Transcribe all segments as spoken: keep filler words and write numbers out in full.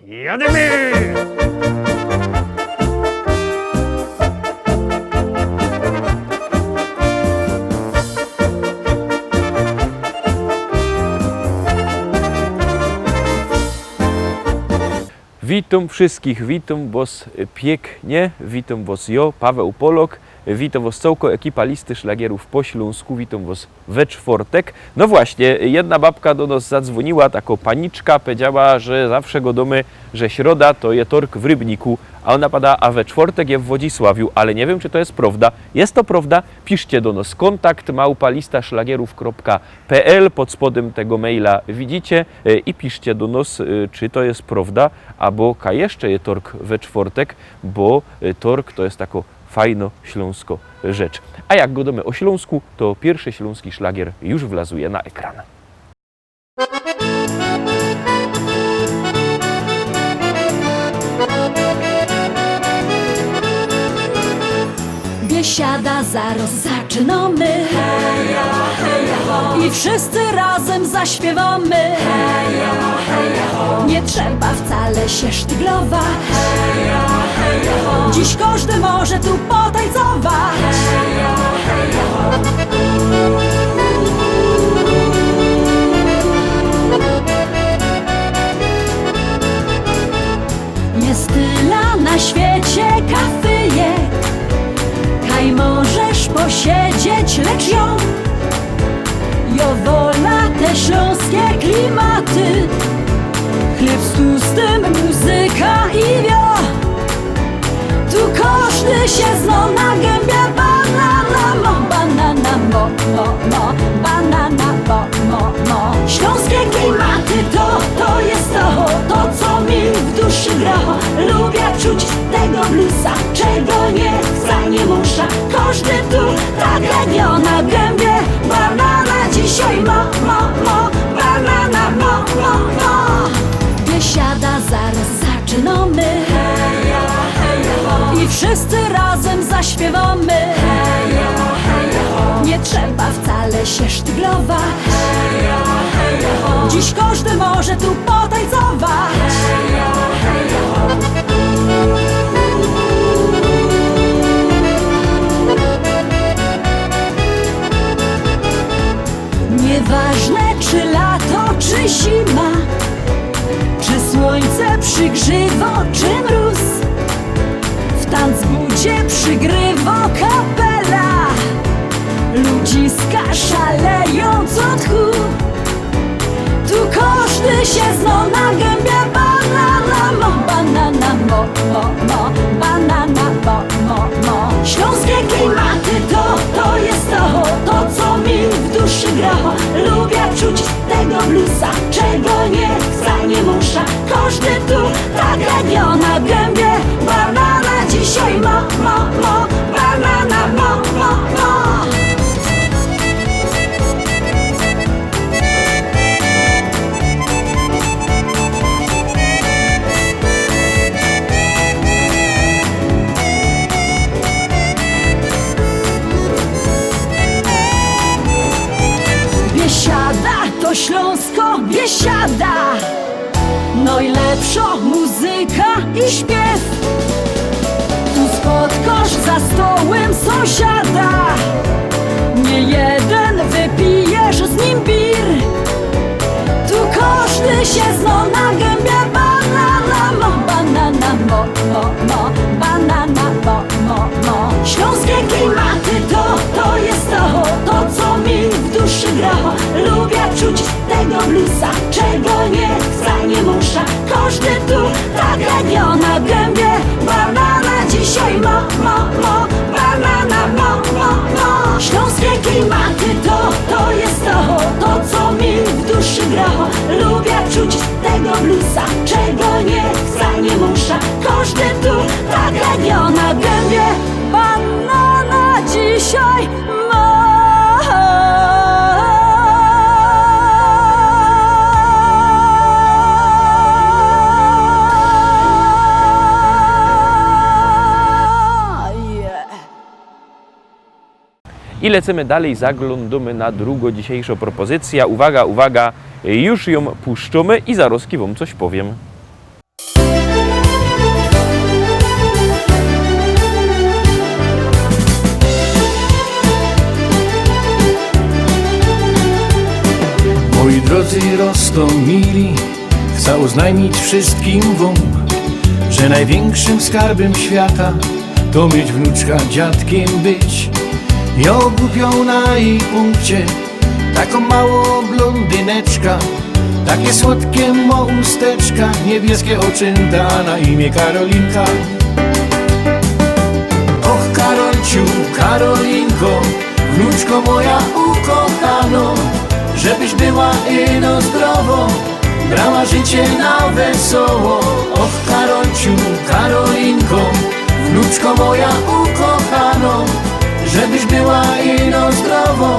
Jadymy! Witōm wszyskich, witōm wos piyknie, witōm wos jo, Paweł Polok, witōm wos cołko ekipa Listy Szlagierōw po ślōnsku, witōm wos we czwortek. No właśnie, jedna babka do nos zadzwōniła, tako paniczka, pedziała, że zawsze godōmy, że środa to je torg w Rybniku, a ôna pada, a we czwortek je w Wodzisławiu, ale niy wiym, czy to je prowda. Je to prowda, piszcie do nos kontakt małpa lista szlagierōw kropka pl, pod spodym tego maila widzicie, e, i piszcie do nos, e, czy to je prowda, abo kaj jeszcze je torg we czwortek, bo, e, torg to je tako fajno ślōnsko rzecz. A jak godōmy ô Ślōnsku, to piyrszy ślōnski szlagier już wlazuje na ekran. Biesiada zaroz zaczynōmy. I wszyscy razym zaśpiywōmy. Niy trzeba wcale sie sztyglować. Dziś kożdy może tu potańcować. Jest tela na świecie kafyjek, kaj możesz posiedzieć, lecz jo, jo wola te ślōnskie klimaty. Chlyb z tustym, muzyka i wio. Tu kożdy sie zno na gębie. Banana mo, banana mo, mo, mo, banana mo, mo, mo. Ślōnskie klimaty to, to je to, to co mi w duszy gra. Lubiã czuć tego bluesa, czego niy chca, niy musza. Kożdy tu tak jak jo na gębie. Banana dzisiej mo, mo, mo, banana mo, mo, mo. Biesiada zaroz zaczynōmy. I wszyscy razym zaśpiywōmy. Niy trzeba wcale sie sztyglować. Dziś kożdy może tu potańcować. Niyważne czy lato, czy zima, czy słōńce przigrzywŏ, czy mrōz, w tancbudzie przygrywŏ kapela. Ludziska szalejōm co tchu. Tu kożdy sie zno na gębie. Banana mo, banana mo, mo, mo, banana mo, mo, mo. Ślōnskie klimaty to, to je to, to co mi w duszy gra. Lubiã czuć tego bluesa, czego niy chca, niy musza. Kożdy tu tak jak jo na gębie. Banana dzisiej mo, mo, mo, banana mo, mo, mo. Biesiada to ślōnsko Biesiada. Nojlepszŏ muzyka i śpiew. Tu spotkosz za stołym sōmsiada. Niyjedyn wypijesz z nim bir. Tu kożdy sie zno na gębie. Banana mo, banana mo, mo, mo, banana mo, mo, mo. Ślōnskie klimaty to, to je to, to co mi w duszy gra. Lubiã czuć tego bluesa, czego niy chca, niy musza. Kożdy tu tak jak jo na gębie. Banana dzisiej mo, mo, mo, banana mo, mo, mo. Ślōnskie klimaty to, to je to, to co mi w duszy gra. Lubiã czuć tego bluesa, czego niy chca, niy musza. Kożdy tu tak jak jo na gębie. Banana dzisiej mo. I lecymy dalij, zaglōndōmy na drugõ dzisiejszõ propozycyjõ. Uwaga, uwaga, już jã puszczōmy i zarozki wōm coś powiym. Drodzy Roztomili, chcã ôznajmić wszyjskim wōm, że nojwiynkszym skarbym świata to mieć wnuczka, dziadkym być. Jŏ gupiōm na jij pōnkcie, takõ mało blōndyneczka, takie słodkie mŏ usteczka, niebieske ôczynta, na imiã Karolinka. Och, Karolciu, Karolinko, wnuczko moja ukochano, żebyś była ino zdrowo, brała życie na wesoło. Och, Karolciu, Karolinko, wnuczko moja ukochano, żebyś była ino zdrowo,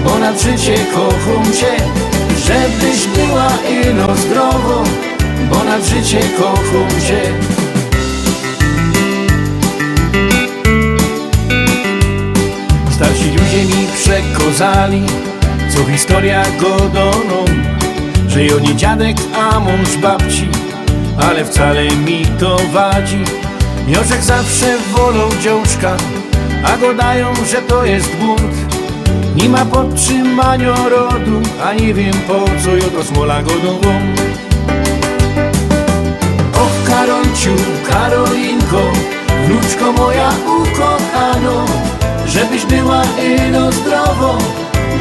bo nad życie kochōm cię. Żebyś była ino zdrowo, bo nad życie kochōm cię. Starsi ludzie mi przekŏzali, co historia gŏdŏ nōm, że jŏ niy dziadek, a mōnż babci, ale wcale mi to wadzi. Jŏ żech zawsze woloł dziołszka, a gŏdajōm, że to je błōnd. Niy ma podtrzimaniŏ rodu, a niy wiym, po co jŏ to smola gŏdōm wōm. Och, Karolciu, Karolinko, wnuczko moja ukochano, żebyś była ino zdrowo,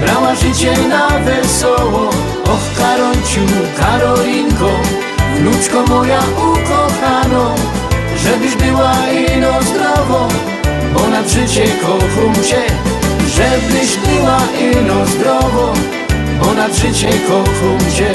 brała życie na wesoło. Och, Karolciu, Karolinko, wnuczko moja ukochano, żebyś była ino zdrowo, bo nad życie kochōm cię. Żebyś była ino zdrowo, bo nad życie kochōm cię.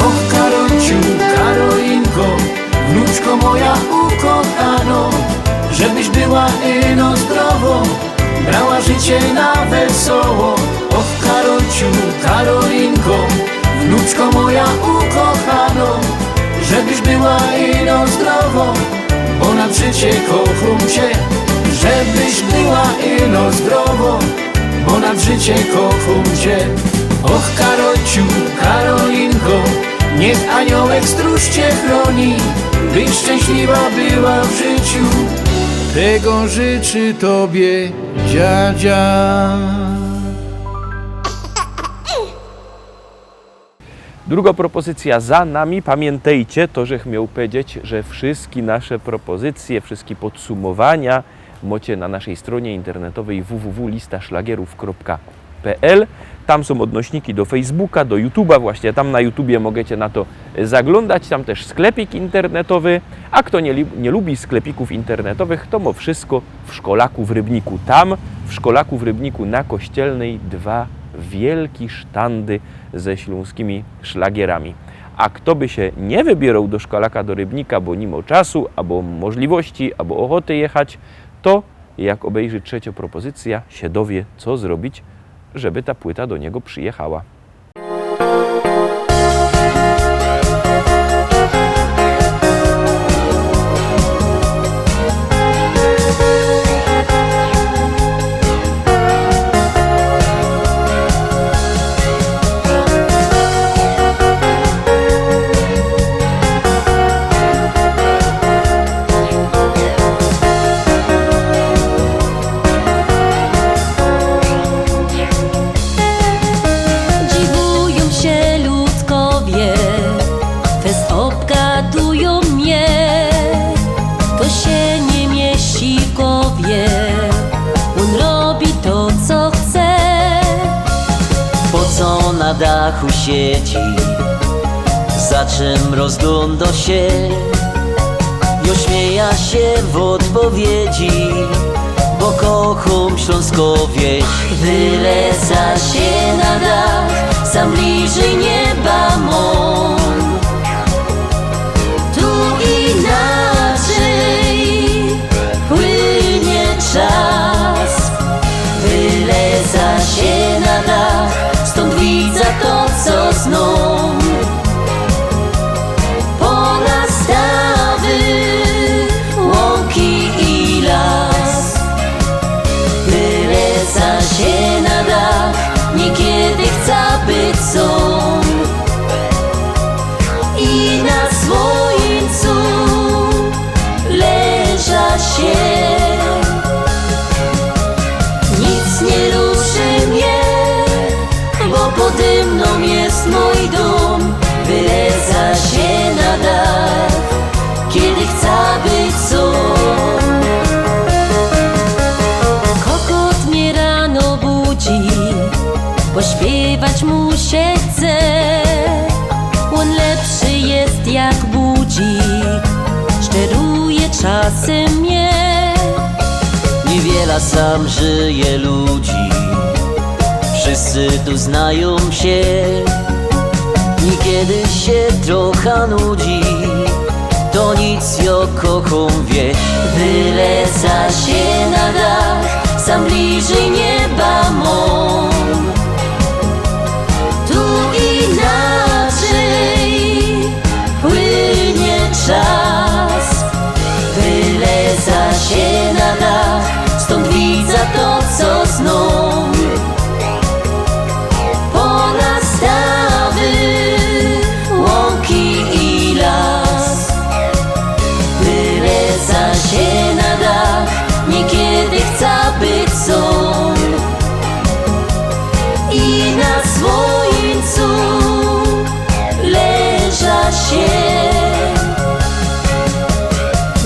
Och, Karolciu, Karolinko, wnuczko moja ukochano, żebyś była ino zdrowo, brała życie na wesoło. Och, Karolciu, Karolinko, wnuczko moja ukochano, żebyś była ino zdrowo, bo nad życie kochōm cię. Żebyś była ino zdrowo, bo nad życie kochōm cię. Och, Karolciu, Karolinko, niych aniołek stróż cię chroni, byś szczęśliwa była w życiu. Tego życzy tobie dziadzia. Drugŏ propozycyjŏ za nami. Pamiyntejcie, to żech mioł pedzieć, że wszyjske nasze propozycje, wszyjske podsumowania mocie na naszyj strōnie internetowyj w w w lista szlagierōw kropka p l. Tam sōm ôdnośniki do Facebooka, do YouTube'a. Właśnie tam na YouTubie możycie na to zaglōndać. Tam tyż sklepik internetowy. A fto niy, lu- niy lubi sklepikōw internetowych, to mŏ wszyjsko w Szkolaku w Rybniku. Tam, w Szkolaku w Rybniku na Kościelnyj, dwa wielki sztandy ze ślōnskimi szlagierami. A fto by sie niy wybiyroł do Szkolaka do Rybnika, bo niy mŏ czasu, abo możliwości, abo ôchoty jechać, to jak ôbejrzy trzeciŏ propozycyjŏ, sie dowiy, co zrobić, żeby ta płyta do niego przijechała. Dziwujōm sie ludkowie, fest ôbgadujōm mie. To sie niy mieści w gowie, ôn robi to, co chce. Po co na dachu siedzi? Za czym rozglōndo sie? Jŏ śmiejã sie w ôdpowiedzi, bo kochōm ślōnskõ wieś. Wylezã sie na dach, sam bliżyj nieba mōm. Tu inaczyj płynie czas. Wylezã sie na dach, stōnd widzã to, co znōm. Pola, stawy, łōnki Się na dach, niekiedy chcã być sōm i na słońcu leża się. Nic nie ruszy mnie, bo pode mną jest mój dom. Wylezã się na dach, kiedy chcã być sōm. Kokot mnie rano budzi, bo śpiewać mu się chce. Ôn lepszy jest jak budzik, szteruje czasym mnie. Niewiela sam żyje ludzi, wszyscy tu znajōm się. Niekiedy się trochã nudzi, to nic, jŏ kochōm wieś. Wylezã się na dach, sam bliżyj nieba mōm. Tu inaczyj płynie czas. Wylezã się na dach, stōnd widzã to, co znōm. Pola, stawy, łąki i las. Wylezã się na dach, niekiedy chcã być sōm i na słońcu leża się.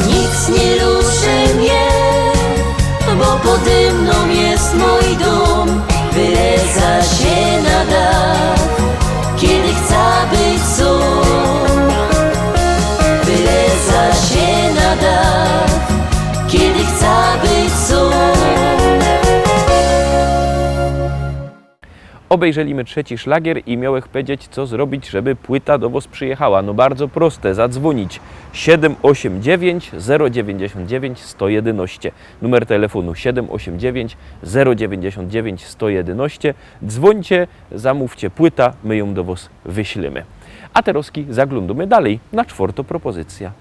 Nic nie ruszy mnie, bo pode mną jest mój dom. Wylezã się na dach, kiedy chcã być sōm. Wylezã się na dach, kiedy chcã być sōm. Obejrzeli my trzeci szlagier i miałech powiedzieć, co zrobić, żeby płyta do wos przyjechała. No bardzo proste, zadzwonić siedym osiem dziewięć, zero dziewięćdziesiąt dziewięć, sto jedenaście. Numer telefonu siedym osiem dziewięć, zero dziewięćdziesiąt dziewięć, sto jedenaście. Dzwońcie, zamówcie płyta, my jōm do wos wyślimy. A teroski zaglōndōmy dalej na czworto propozycja.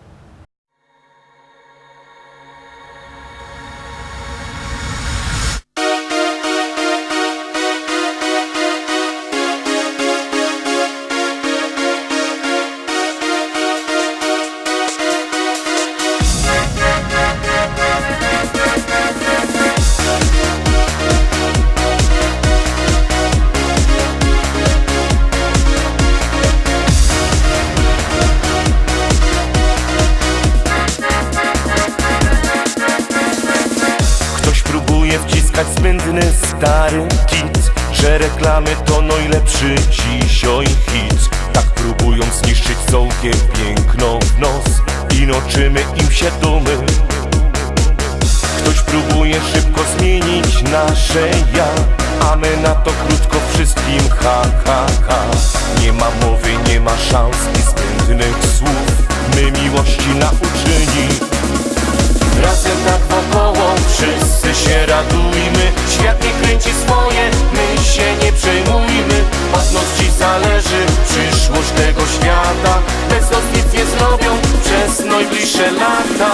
Ktoś próbuje wciskać zbędny stary kit, że reklamy to najlepszy dzisiej hit. Tak próbują zniszczyć całkiem piękno w nos i noczymy im się dumy. Ktoś próbuje szybko zmienić nasze ja, a my na to krótko wszystkim ha, ha, ha. Nie ma mowy, nie ma szans i zbędnych słów. My miłości nauczyni. Razem tak wokoło wszyscy się radujmy. Świat nie kręci swoje, my się nie przejmujmy. Od nos dziś zależy przyszłość tego świata. Bez nos nic nie zrobią przez najbliższe lata.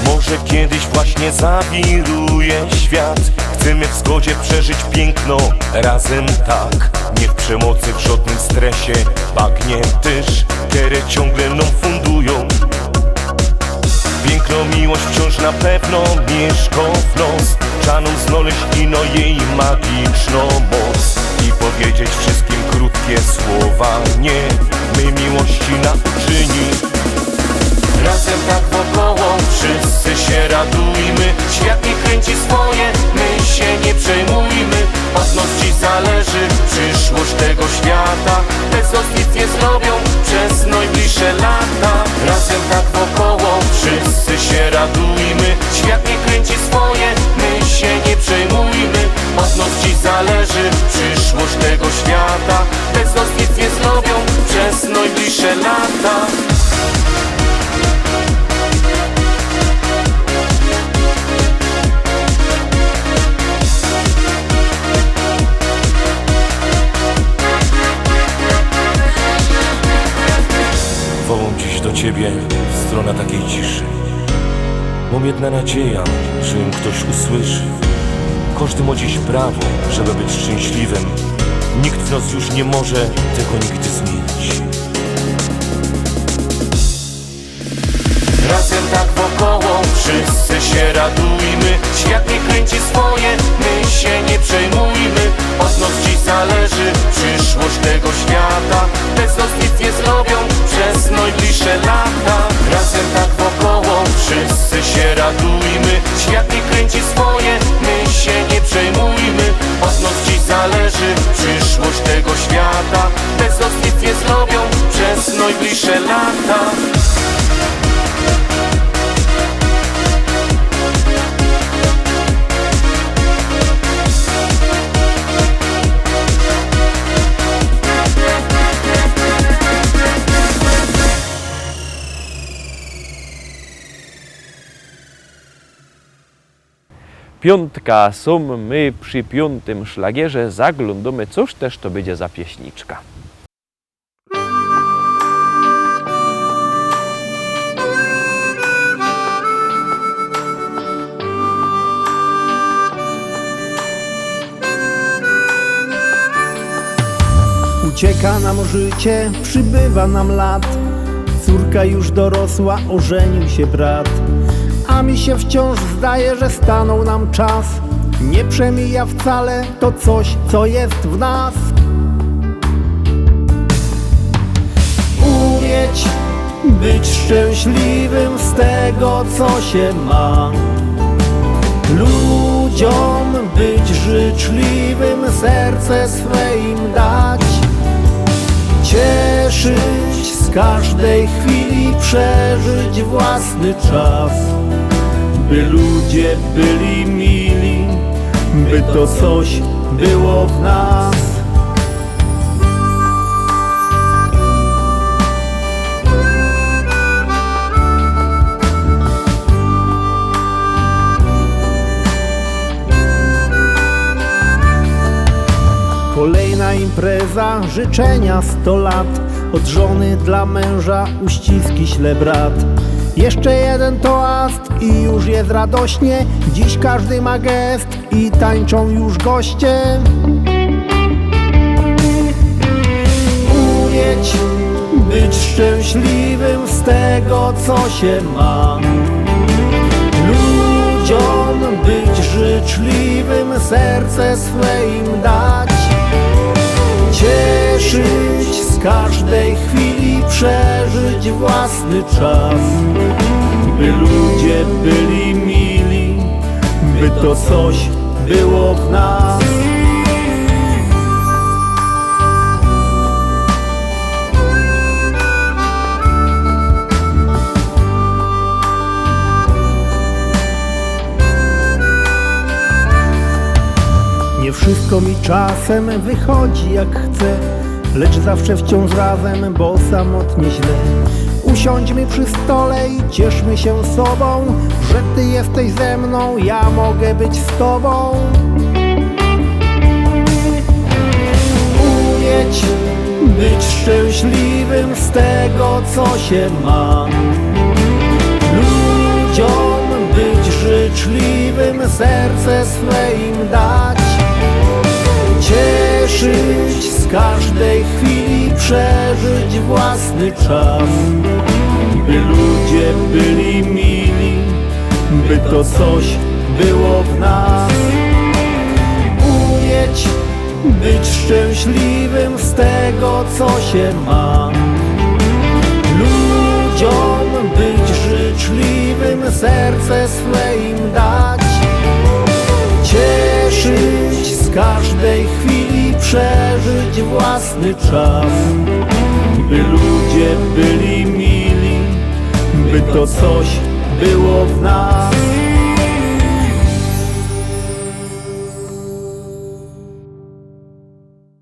Może kiedyś właśnie zawiruje świat. Chcemy w zgodzie przeżyć piękno razem tak. Nie w przemocy, w żadnym stresie, bagnie tyż, kere ciągle nam fundują. Piękno, miłość wciąż na pewno mieszko w nos. Trzeba nam znaleźć ino jej magiczną moc i powiedzieć wszystkim krótkie słowa nie. My miłości nauczyni. Razem tak wokoło wszyscy się radujmy. Świat nie kręci swoje, my się nie przejmujmy. Od nos dziś zależy przyszłość tego świata. Bez nos nic nie zrobią przez najbliższe lata. Razem tak wokoło wszyscy się radujmy. Świat nie kręci swoje, my się nie przejmujmy. Od nos dziś zależy przyszłość tego świata. Bez nos nic nie zrobią przez najbliższe lata. Ciebie w strona takiej ciszy. Mam jedna nadzieja, że ją ktoś usłyszy. Każdy ma dziś prawo, żeby być szczęśliwym. Nikt w nas już nie może tego nigdy zmienić. Razem tak wokoło, wszyscy się radujmy. Świat nie kręci swoje, my się nie przejmujmy. Od nas dziś zależy przyszłość tego świata. Bez nas nic nie zrobią przez najbliższe lata. Razem tak wokoło, wszyscy się radujmy. Świat nie kręci swoje, my się nie przejmujmy. Od nas dziś zależy przyszłość tego świata. Bez nas nic nie zrobią przez najbliższe lata. Piōntka, sōm my przi piōntym szlagierze, zaglōndōmy, cōż tyż to bydzie za pieśniczka. Ucieka nam życie, przybywa nam lat. Córka już dorosła, ożenił się brat. A mi się wciąż zdaje, że stanął nam czas. Nie przemija wcale to coś, co jest w nas. Umieć być szczęśliwym z tego, co się ma. Ludziom być życzliwym, serce swe im dać. Cieszyć z każdej chwili, przeżyć własny czas. By ludzie byli mili, by to coś było w nas. Kolejna impreza, życzenia sto lat. Od żony dla męża uściski śle brat. Jeszcze jeden toast i już jest radośnie. Dziś każdy ma gest i tańczą już goście. Umieć być szczęśliwym z tego, co się ma. Ludziom być życzliwym, serce swe im dać. Cieszyć z każdej chwili, przeżyć własny czas. By ludzie byli mili, by to coś było w nas. Nie wszystko mi czasem wychodzi jak chcę, lecz zawsze wciąż razem, bo samotnie źle. Usiądźmy przy stole i cieszmy się sobą, że ty jesteś ze mną, ja mogę być z tobą. Umieć być szczęśliwym z tego, co się ma. Ludziom być życzliwym, serce swe im dać. Cieszyć z każdej chwili, przeżyć własny czas. By ludzie byli mili, by to coś było w nas. Umieć być szczęśliwym z tego, co się ma. Ludziom być życzliwym, serce swe im dać. Cieszyć z każdej chwili, przeżyć własny czas. By ludzie byli mili, by to coś było w nas.